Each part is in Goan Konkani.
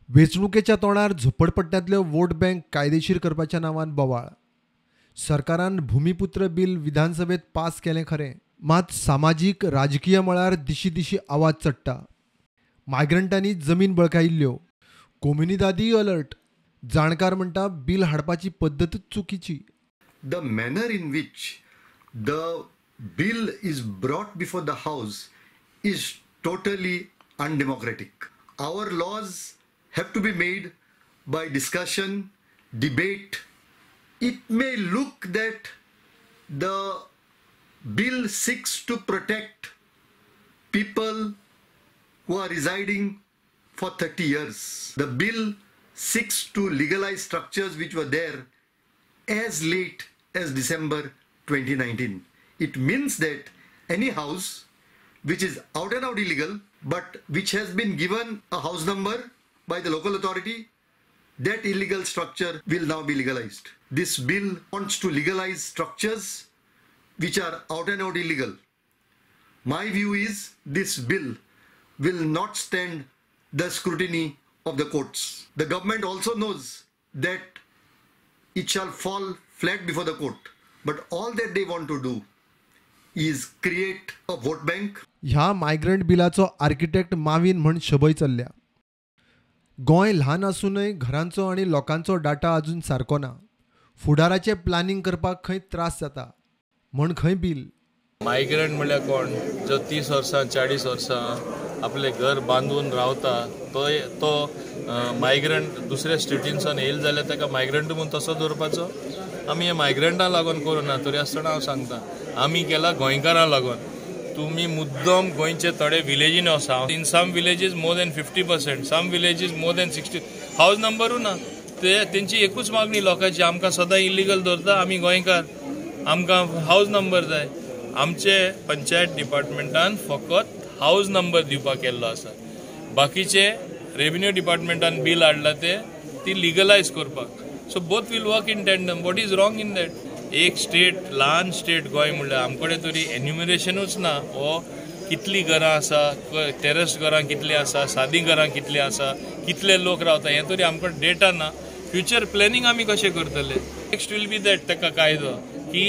वेंचणुकेच्या तोंडार झोपडपट्ट्यांतल्यो वोट बँक कायदेशीर करपाच्या नांवान बोवाळ. सरकारान भूमिपुत्र बिल विधानसभेत पास केलें खरें, मात सामाजीक राजकीय मळार दिशी दिशी आवाज चडटा. मायग्रंटांनी जमीन बळकायिल्ल्यो. कोमुनिदादीय अलर्ट. जाणकार म्हणटा बिल हाडपाची पद्दतच चुकीची. The manner in which the bill is brought before the house is totally undemocratic. Our laws have to be made by discussion, debate. It may look that the bill seeks to protect people who are residing for 30 years. The bill seeks to legalize structures which were there as late as December 2019. It means that any house which is out and out illegal but which has been given a house number by the local authority, that illegal structure will now be legalized. This bill wants to legalize structures which are out and out illegal. My view is this bill will not stand the scrutiny of the courts. The government also knows that it shall fall flat before the court. But all that they want to do is create a vote bank. ह्या मायग्रंट बिलाचो आर्किटेक्ट माविन म्हण शबय चल्ल्या. गोंय ल्हान आसूनय घरांचो आनी लोकांचो डाटा अजून सारको ना. फुडाराचें प्लानिंग करपाक खंय त्रास जाता म्हण खंय बिल. मायग्रंट म्हणल्यार कोण जो 30 वर्सां 40 वर्सां आपलें घर बांदून रावता तो मायग्रंट दुसऱ्या स्टेटीनसून येयलो जाल्यार ताका मायग्रंट म्हूण तसो दवरपाचो. आमी हे मायग्रंटां लागून करूना, तरी आसतना हांव सांगता आमी केला गोंयकारां लागून. तुमी मुद्दम गोंयचे थोडे विलेजीन वसा, in some villages more than 50%, some villages more than 60 house नंबरूय ना. ते तेंची एकूच मागणी लोकांची, आमकां सदां इलिगल दवरता, आमी गोंयकार, आमकां हावज नंबर जाय. आमचे पंचायत डिपार्टमेंटान फकत हावज नंबर दिवपाक केल्लो आसा, बाकीचे रेव्हेन्यू डिपार्टमेंटान बील हाडला ते ती लिगलायज करपाक. So both will work in tandem. What is wrong in that? एक स्टेट, ल्हान स्टेट गोंय म्हणल्यार आमकडे तरी एन्युमरेशनूच ना. हो कितली घरां आसा, टेरस घरां कितली आसा, सादी घरां कितली आसा, कितले लोक रावता, हें तरी आमकां डेटा ना. फ्युचर प्लॅनिंग आमी कशें करतले? नेक्स्ट will be that ताका कायदो की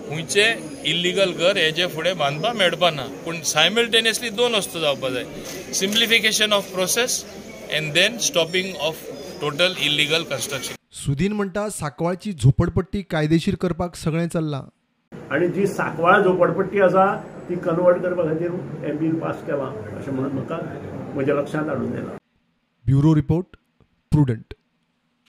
खंयचे इल्लिगल घर हेजे फुडें बांदपाक मेळपा ना. पूण सायमल्टेनियसली दोन वस्तू जावपा जाय, simplification of process and then stopping of total illegal construction. Sudin म्हणटा सांकवाळची झोपडपट्टी कायदेशीर करपाक सगळें चल्लां आनी जी सांकवाळ झोपडपट्टी आसा ती कन्वर्ट करपा खातीर हें बील पास केलां अशें म्हणून म्हाका म्हज्या लक्षांत हाडून दिलां. Bureau report, Prudent.